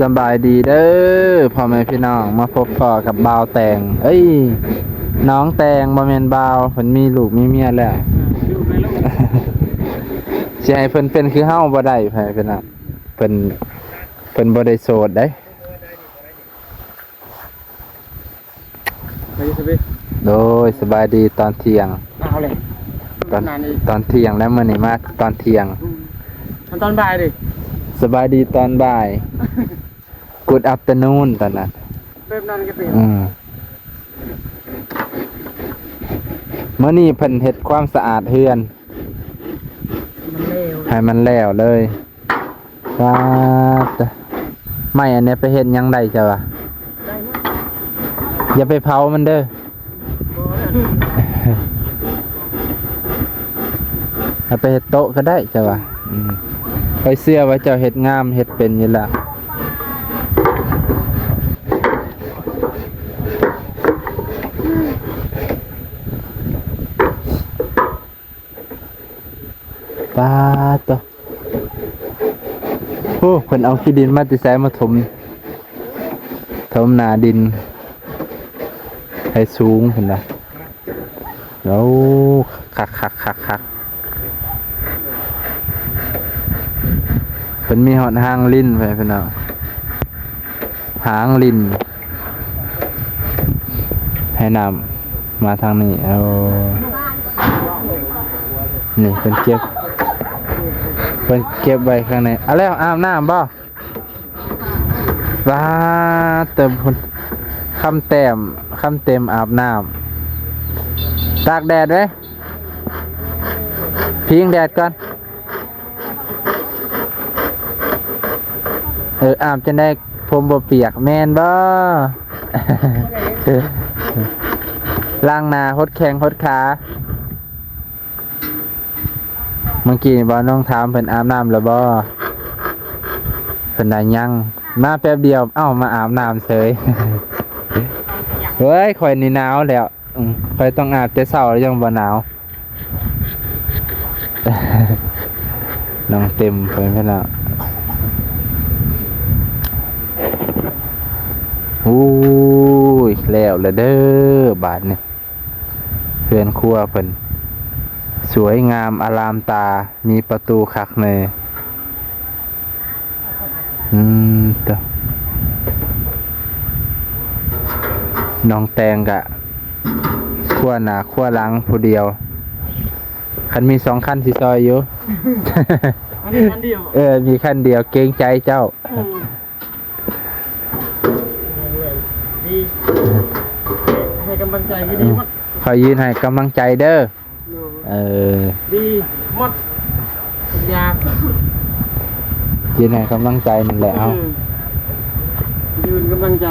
ສະບາຍດີເດີພໍ່ແມ່ພີ່ນ້ອງ ມາພົບພໍ້ກັບບ່າວແຕງ ເອີຍ ນ້ອງແຕງ ບໍ່ແມ່ນບ່າວ ເພິ່ນມີລູກມີເມຍແລ້ວ. ຊິໃຫ້ເພິ່ນເປັນຄືເຮົາບໍ່ໄດ້ ພໍ່ແມ່ພີ່ນ້ອງ ເພິ່ນ ເພິ່ນບໍ່ໄດ້ໂສດເດ້. ໄປຢູ່ໄສເວີຍ? ໂດຍ ສະບາຍດີຕອນທ່ຽງ. ອ້າວເລີຍ ຕອນ ນານອີກ ຕອນທ່ຽງແລ້ວ ມື້ນີ້ມາຕອນທ່ຽງ. ອືມ ຕອນບ່າຍເດ້? ສະບາຍດີຕອນບ່າຍ Good afternoon ຕອນນັ້ນ ແບບນັ້ນກໍເປັນ. ອືມ ມື້ນີ້ເພິ່ນເຮັດຄວາມສະອາດເຮືອນ ມັນແລ້ວ ໃຫ້ມັນແລ້ວເລີຍ. ປາດ ໄມ້ອັນນີ້ໄປເຮັດຫຍັງໄດ້ເຈົ້າວ່າ? ຢ່າໄປເຜົາມັນເດີ ເອົາໄປເຮັດໂຕະກໍໄດ້ເຈົ້າວ່າ. ອືມ ຂ້ອຍເຊື່ອວ່າເຈົ້າເຮັດງາມ ເຮັດເປັນຢູ່ແລ້ວ. ປາດໂທ້ ໂອ້ ເພິ່ນເອົາຂີ້ດິນມາແຕ່ໃສມາຖົມ ຖົມໜ້າດິນໃຫ້ສູງພຸ້ນນະ. ໂອ້ ຄັກໆໆໆ ເພິ່ນມີຮອດຮາງລິນໄປພີ່ນ້ອງ. ຫາງລິນ ໃຫ້ນ້ຳມາທາງນີ້. ໂອ້ ນີ້ເພິ່ນເກັບ ເພິ່ນເກັບໄວ້ຂ້າງໃນ. ເອົາແລ້ວ ອາບນ້ຳບໍ່? ວ້າ ເຕີມພຸ້ນ ຄຳແຕ້ມ ຄຳເຕັມອາບນ້ຳ ຕາກແດດເວີຍ ພິງແດດກ່ອນ. ເອີ ອາບຈັ່ງໃດຜົມບໍ່ປຽກ ແມ່ນບໍ່? ລ້າງໜ້າ ຫົດແຂ້ງຫົດຂາ. ເມື່ອກີ້ນີ້ບ່າວນ້ອງຖາມເພິ່ນອາບນ້ຳແລ້ວບໍ່ ເພິ່ນວ່າຍັງ ມາແປັບດຽວ ເອົ້າ ມາອາບນ້ຳເສີຍ. ເວີຍ ຂ້ອຍນີ້ໜາວແລ້ວ. ອືມ ຂ້ອຍຕ້ອງອາບແຕ່ເຊົ້າ ຍັງບໍ່ໜາວ. ນ້ອງເຕັມໄປພຸ້ນລະ. ໂອ້ຍ ແລ້ວລະເດີ ບາດນີ້ ເຮືອນຄົວເພິ່ນ ສວຍງາມອາລາມຕາ ມີປະຕູຄັກແນ່. ອືມ ໂທ້ ນ້ອງແຕງກະຄົວໜ້າຄົວຫຼັງຜູ້ດຽວ ຄັນມີສອງຄັນຊິຊ່ອຍຢູ່. ອັນນີ້ຄັນດຽວ ເອີ ມີຄັນດຽວ ເກງໃຈເຈົ້າ. ເອີ ດີ ໃຫ້ກຳລັງໃຈກໍດີໝົດ. ອືມ ຂ້ອຍຢືນໃຫ້ກຳລັງໃຈເດີ. ໂດຍ ເອີ ດີໝົດທຸກຢ່າງ ຢືນໃຫ້ກຳລັງໃຈນັ້ນແຫຼະ. ເອົາ ອືມ ຢືນກຳລັງໃຈ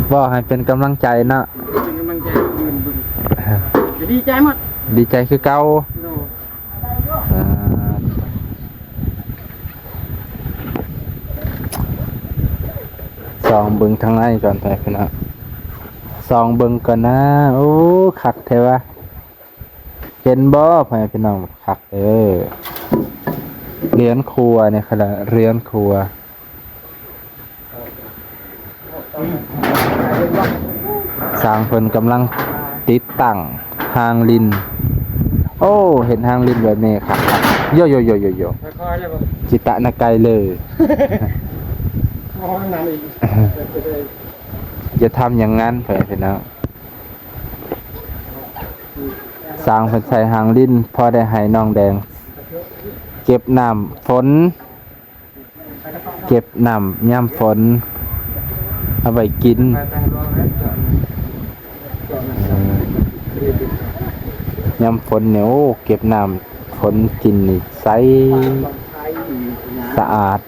ເວົ້າໃຫ້ເປັນກຳລັງໃຈເນາະ ເປັນກຳລັງໃຈ ຢືນເບິ່ງ ດີໃຈໝົດ ດີໃຈຄືເກົ່າ. ໂດຍ ອ່າ ສ່ອງເບິ່ງທາງໃນກ່ອນໄປພີ່ນ້ອງ ສ່ອງເບິ່ງກ່ອນນະ. ໂອ້ ຄັກແທ້ວະ. ເຫັນບໍ່ ພໍ່ແມ່ພີ່ນ້ອງ ຄັກເດີ ເຮືອນຄົວນີ້ ຂະໜາດເຮືອນຄົວ ຊ່າງເພິ່ນກຳລັງຕິດຕັ້ງຮາງລິນ. ໂອ້ ເຫັນຮາງລິນແບບນີ້ຄັກໆ ໂຢໆໆໆ ຄ່ອຍໆເດີ ຈິຕະນະໄກເລີ ບໍ່ທາງນັ້ນອີກ ຢ່າທຳຢ່າງນັ້ນ ພໍ່ແມ່ພີ່ນ້ອງ. ຊ່າງເພິ່ນໃສ່ຮາງລິນ ພໍໄດ້ໃຫ້ນ້ອງແດງເກັບນ້ຳຝົນ ເກັບນ້ຳຍາມຝົນເອົາໄວ້ກິນ. ເອີ ຍາມຝົນນີ້ ໂອ້ ເກັບນ້ຳຝົນກິນນີ້ໃສສະອາດ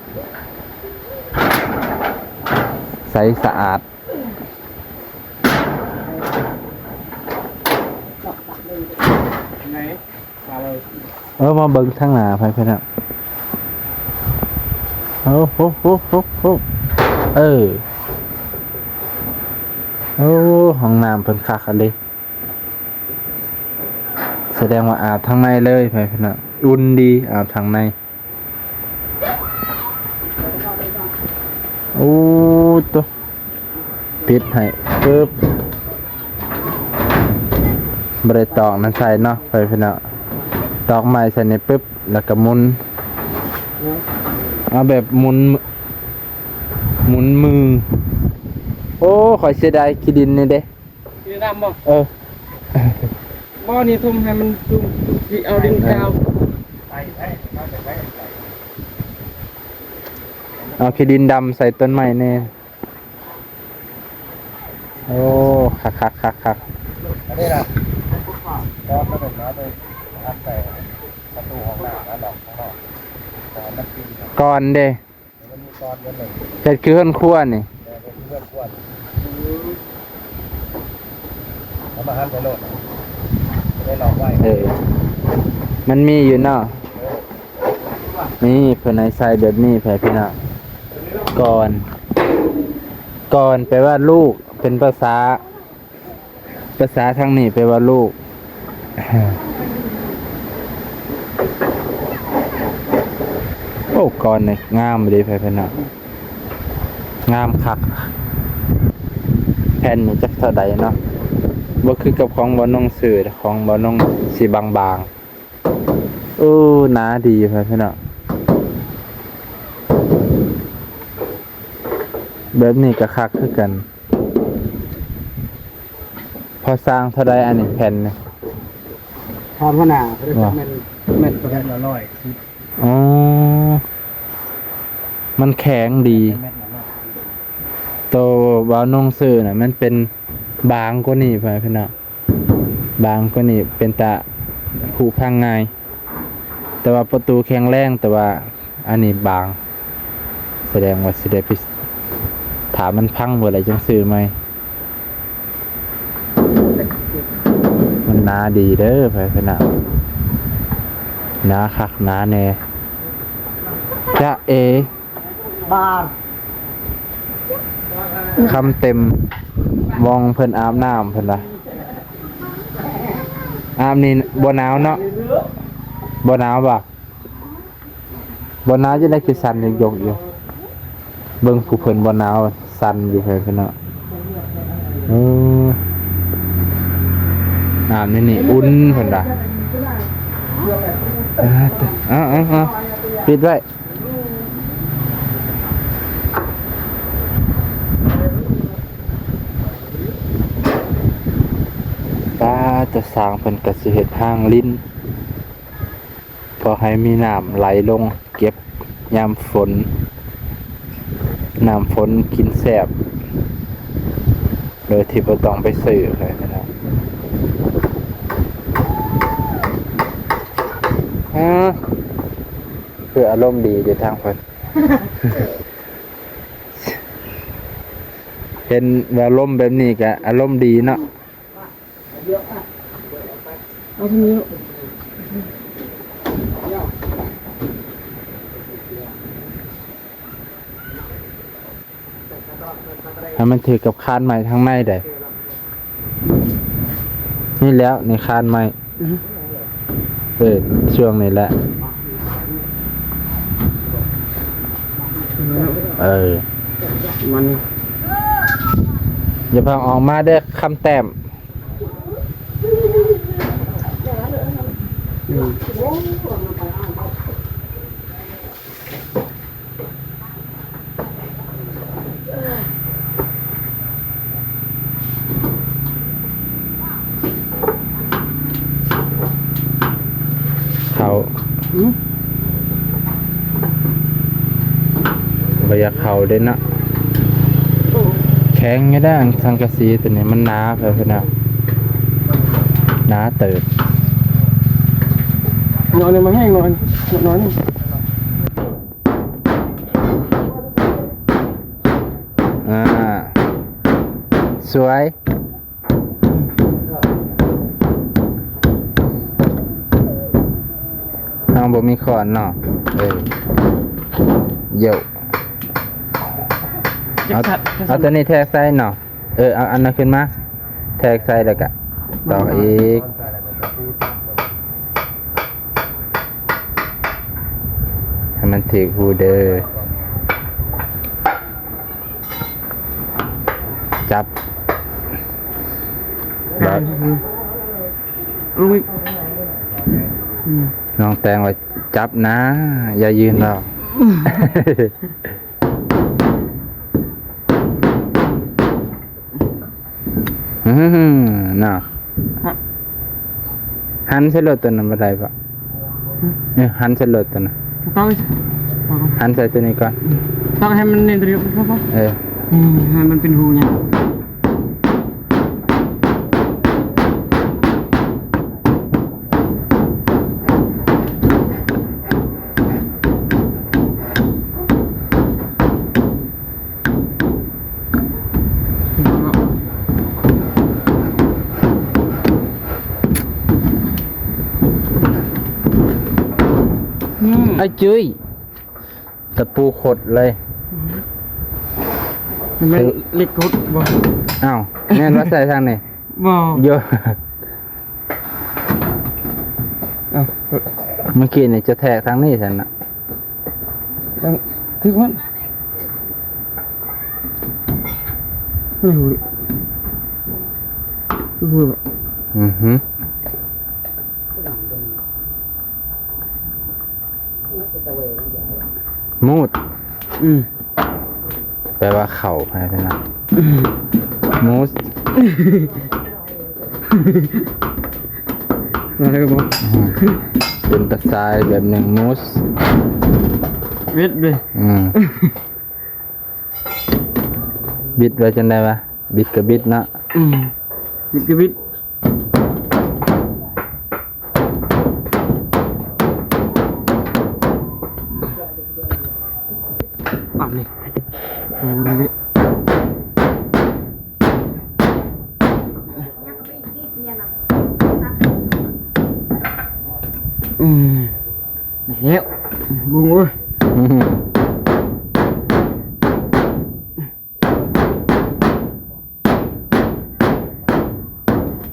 ໃສສະອາດ. ເອີ ມາເບິ່ງທາງໜ້າໄປເພິ່ນນະ. ໂອ້ໂຫ ໂອ້ ເອີ ໂອ້ ຫ້ອງນ້ຳເພິ່ນຄັກອີ່ຫຼີ. ສະແດງວ່າອາບທາງໃນເລີຍໄປເພິ່ນນະ. ອຸ່ນດີ ອາບທາງໃນ. ໂອ້ ໂຕ ປິດໃຫ້ປຶບ ບໍ່ໄດ້ຕອກນັ້ນໃສ່ເນາະ ໄປພີ່ນ້ອງ ຕອກໄມ້ໃສ່ນີ້ປຶບ ແລ້ວກໍໝູນ ເອົາແບບໝູນ ໝູນມື. ໂອ້ ຂ້ອຍເສຍດາຍຂີ້ດິນນີ້ເດ້. ຂີ້ດິນດຳບໍ່? ເອີ ບໍ່ ນີ້ຖົມໃຫ້ມັນສູງ ຊິເອົາດິນກາວ ເອົາຂີ້ດິນດຳໃສ່ຕົ້ນໄມ້ແດ່. ໂອ້ ຄັກໆໆໆ ອັນນີ້ນະ ກ່ອນມັນເປັນມາໂດຍອັດໃສ່ປະຕູຫ້ອງນ້ຳ ແລ້ວນອກຂ້າງນອກ ແຕ່ມັນປີນ ກ່ອນເດ້ ມັນມີກ່ອນເດີ ເຮັດຄືເຮືອນຄົວນີ້ ແຕ່ເຮັດຄືເຮືອນຄົວ ເອົາມາຫັນໃສ່ໂລດ ຈະໄດ້ລອກໄວ້ ເອີ ມັນມີຢູ່ເນາະ ເອີ ນີ້ເພິ່ນໃຫ້ໃສ່ແບບນີ້ ແບບພີ່ນ້ອງ ກ່ອນ ກ່ອນແປວ່າລູກ ເປັນພາສາ ພາສາທາງນີ້ແປວ່າລູກ. ໂອ້ ກ້ອນນີ້ງາມເດ້ ໄປເພິ່ນນະ ງາມຄັກ. ແຜ່ນນີ້ຈັກເທົ່າໃດເນາະ ບໍ່ຄືກັບຂອງບ່າວນົງຊື້ ຂອງບ່າວນົງຊິບາງໆ. ໂອ້ ໜາດີ ໄປເພິ່ນນະ ແບບນີ້ກໍຄັກຄືກັນ. ພໍສ້າງເທົ່າໃດອັນນີ້ ແຜ່ນນີ້? ຖາມຫົວໜ້າ ວ່າ ແມ່ນ ແມ່ນ ແມັດລະຮ້ອຍສິບ. ອໍ ມັນແຂງດີ ແມັດລະຮ້ອຍສິບ. ໂຕບ່າວນົງຊື້ນະ ມັນເປັນບາງກວ່ານີ້ ພີ່ນ້ອງ ບາງກວ່ານີ້ ເປັນຕາຜຸພັງງ່າຍ. ແຕ່ວ່າປະຕູແຂງແຮງ ແຕ່ວ່າອັນນີ້ບາງ ສະແດງວ່າຊິໄດ້ໄປ ຖ້າມັນພັງເບີດແລ້ວຈັ່ງຊື້ໃໝ່. ມັນໜາດີເດີ ໄປເພິ່ນນະ ໜາຄັກໜາແນ່. ຈະເອ ບາງ ຄຳເຕັມ ວອງເພິ່ນອາບນ້ຳເພິ່ນວ່າ ອາບນີ້ບໍ່ໜາວເນາະ ບໍ່ໜາວບໍ່? ບໍ່ໜາວຈັ່ງໃດຄືສັ່ນຍົກໆຢູ່ ເບິ່ງຜູ້ເພິ່ນບໍ່ໜາວສັ່ນຢູ່ເພິ່ນເນາະ. ເອີ ອາບນີ້ນີ້ອຸ່ນເພິ່ນວ່າ. ເອົາໆໆ ປິດໄວ້. ປ້າ ເຈົ້າຊ່າງເພິ່ນກໍຊິເຮັດຮ່າງລິ້ນ ເພື່ອໃຫ້ມີນ້ຳໄຫຼລົງເກັບຍາມຝົນ, ນ້ຳຝົນກິນແຊບ ໂດຍທີ່ບໍ່ຕ້ອງໄປຊື້. ອ່າ ຄືອາລົມດີເດ້ທາງເພິ່ນ. ເຫັນວ່າລົມແບບນີ້ກະອາລົມດີເນາະ. ເອົາທາງນີ້ລູກ ໃຫ້ມັນຖືກກັບຄານໄມ້ທາງໃນໄດ໋. ນີ້ແຫຼະ ນີ້ຄານໄມ້. ອື ເອີ ຊ່ວງນີ້ແຫຼະ. ເອີ ມັນ ຢ່າເພິ່ງອອກມາເດີ້ ຄຳແຕ້ມ. ເຂົ້າ ອື ບໍ່ຢາກເຂົ້າເດ້ເນາະ. ແຂງຢູ່ເດ້ ອັນສັງກະສີຕົວນີ້ມັນໜາ ເພິ່ນວ່າໜາເຕີບ. ເອົານີ້ມາແຫ້ງໜ້ອຍ ໜ້ອຍໜຶ່ງ. ອ່າ ສວຍ. ເຮົາບໍ່ມີຄ້ອນເນາະ. ເອີ ໂຢ ເອົາ ເອົາຕົວນີ້ແທກໃສ່ເນາະ. ເອີ ເອົາອັນນັ້ນຂຶ້ນມາ ແທກໃສ່ແລ້ວກະຕອກອີກ ໃຫ້ມັນຖືກຮູເດີ. ຈັບ ແລ້ວ ລົງອີກ ອືມ ນ້ອງແຕງວ່າຈັບນະ ຢ່າຢືນດອກ. ອືມ ເນາະ ຫັນໃສ່ລົດຕົວນັ້ນບໍ່ໄດ້ບໍ່? ຫຶ? ເອີ ຫັນໃສ່ລົດຕົວນັ້ນ ຕ້ອງ ຫັນໃສ່ຕົວນີ້ກ່ອນ ອືມ ຕ້ອງໃຫ້ມັນເນັ້ນຕົວນີ້ ເອີ ອືມ ໃຫ້ມັນເປັນຮູຫຍັງ. ອືມ ອ້າຍຈຸ້ຍ ຕະປູຂົດເລີຍ ອືມ ມັນເຫຼັກຂົດບໍ່? ອ້າວ ແມ່ນວ່າໃສ່ທາງນີ້? ບໍ່ ໂຍ ເອົ້າ ເມື່ອກີ້ນີ້ຈະແທກທາງນີ້ຊັ້ນນະ ຖືກມັນ ອືຮຶ ມູດ ອືມ ແປວ່າເຂົ້າ ໃຫ້ເປັນນະ ອືມ ມູດ ອືມ ເປັນຕາຊາຍແບບໜຶ່ງ ມູດ ເວັດເດ້ ອືມ ບິດວ່າຈັ່ງໃດວະ? ບິດກໍບິດເນາະ ອືມ ບິດກໍບິດ ປາບນີ້ ໂອ້ ນີ້ ອືມ ແລ້ວ ບຸ້ງເອີຍ ອືມ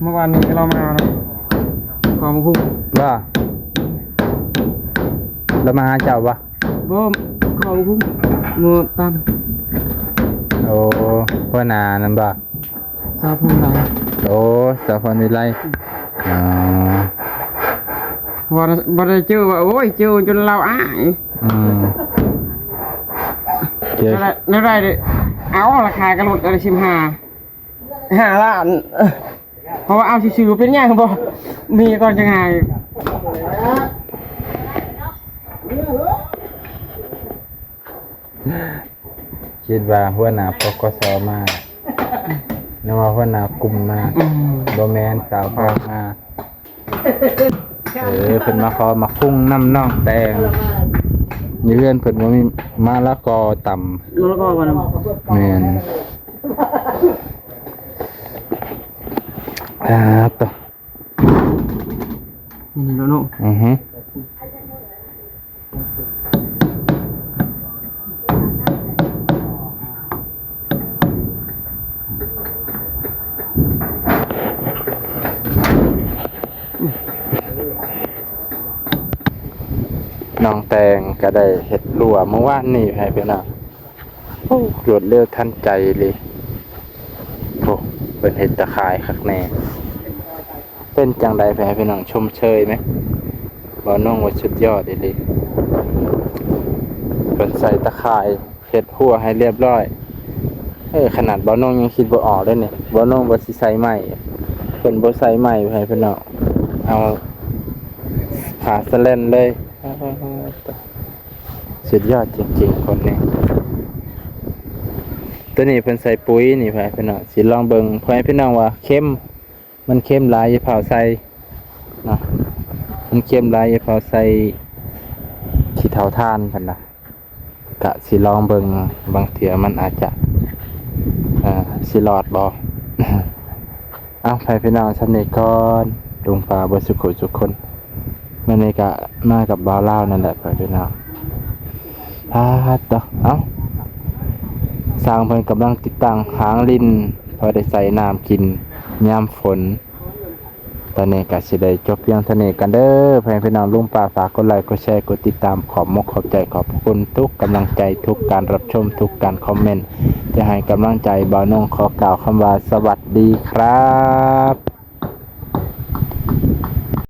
ເມື່ອວານນີ້ລາວມາເນາະ ຂໍມາຄຸມ ບໍ່? ລາວມາຫາເຈົ້າບໍ່? ບໍ່ ຂໍມາຄຸມ ເມື່ອຕາມ ໂອ້ ຫົວໜ້ານັ້ນບໍ່? ສາວພົນວິໄລ ໂອ້ ສາວພົນວິໄລ ອໍ ບໍ່ໄດ້ ບໍ່ໄດ້ເຈີວ່າ ໂອ້ຍ ເຈີຈົນລາວອາຍ ອືມ ເຈີ ແນວໃດ ແນວໃດເດ້ ເອົາລາຄາກະລົດອັນສິບຫ້າ ຫ້າລ້ານ ເພາະວ່າເອົາຊື່ໆ ເປັນຫຍັງບໍ່ ມີກ່ອນຈັ່ງໃຫ້. ຄິດວ່າຫົວໜ້າ ປກສ ມາ ຫຼືວ່າຫົວໜ້າກຸ່ມມາ ອືມ ບໍ່ແມ່ນ ສາວພາມາ ເອີ ເພິ່ນມາຂໍໝາກຄຸ່ງນຳນ້ອງແຕງ ຢູ່ເຮືອນເພິ່ນບໍ່ມີ ມະລະກອຕຳ ມະລະກອບໍ່ນຳ ແມ່ນ ອ່າ ຕະ ນີ້ເນາະ ອືຮຶ ນ້ອງແຕງກໍໄດ້ເຮັດຮົ້ວມື້ວານນີ້ໃຫ້ເພິ່ນນະ. ໂອ້ ລວດເລັວທັນໃຈເລີຍ. ໂອ້ ເພິ່ນເຮັດຕາຂ່າຍຄັກແນ່. ເປັນຈັ່ງໃດ ໃຫ້ພີ່ນ້ອງຊົມເຊີຍແມ? ບ່າວນົງວ່າສຸດຍອດອີ່ຫຼີ. ເພິ່ນໃສ່ຕາຂ່າຍ ເຮັດຮົ້ວໃຫ້ລຽບຮ້ອຍ. ເອີ ຂະໜາດບ່າວນົງຍັງຄິດບໍ່ອອກເດ້ນີ້. ບ່າວນົງວ່າຊິໃສ່ໄມ້ ເພິ່ນບໍ່ໃສ່ໄມ້ໃຫ້ພີ່ນ້ອງ. ເອົາຜ້າສະແລັນເລີຍ. ສຸດຍອດຈິງໆ ຄົນນີ້. ໂຕນີ້ເພິ່ນໃສ່ປຸ໋ຍນີ້ ໃຫ້ພີ່ນ້ອງ ຊິລອງເບິ່ງ ໃຫ້ພີ່ນ້ອງວ່າເຄັມ ມັນເຄັມຫຼາຍຢ່າຟ້າວໃສ່ເນາະ ມັນເຄັມຫຼາຍຢ່າຟ້າວໃສ່ຂີ້ເຖົ້າຖ່ານ ເພິ່ນວ່າ. ກະຊິລອງເບິ່ງ ບາງເທື່ອມັນອາດຈະ ເອີ ຊິລອດບໍ່. ເອົາ ໃຫ້ພີ່ນ້ອງສ່ຳນີ້ກ່ອນ ລຸງປ້າເບິດສຸຂູສຸຄົນ. ມື້ນີ້ກະມາກັບບ່າວລາວນັ້ນແຫຼະ ພໍ່ແມ່ພີ່ນ້ອງ. ປາດໂທ້ ເອົ້າ ຊ່າງເພິ່ນກຳລັງຕິດຕັ້ງຫາງລິນ ພໍໄດ້ໃສ່ນ້ຳກິນຍາມຝົນ. ຕອນນີ້ກະຊິໄດ້ຈົບພຽງເທົ່ານີ້ກັນເດີ ພໍ່ແມ່ພີ່ນ້ອງ. ລຸງປ້າຝາກກົດໄລ ກົດແຊ ກົດຕິດຕາມ. ຂອບມົກຂອບໃຈ ຂອບພະຄຸນທຸກກຳລັງໃຈ ທຸກການຮັບຊົມ ທຸກການຄອມເມັນ ທີ່ໃຫ້ກຳລັງໃຈບ່າວນົ່ງ ຂໍກ່າວຄຳວ່າສະຫວັດດີຄັບ.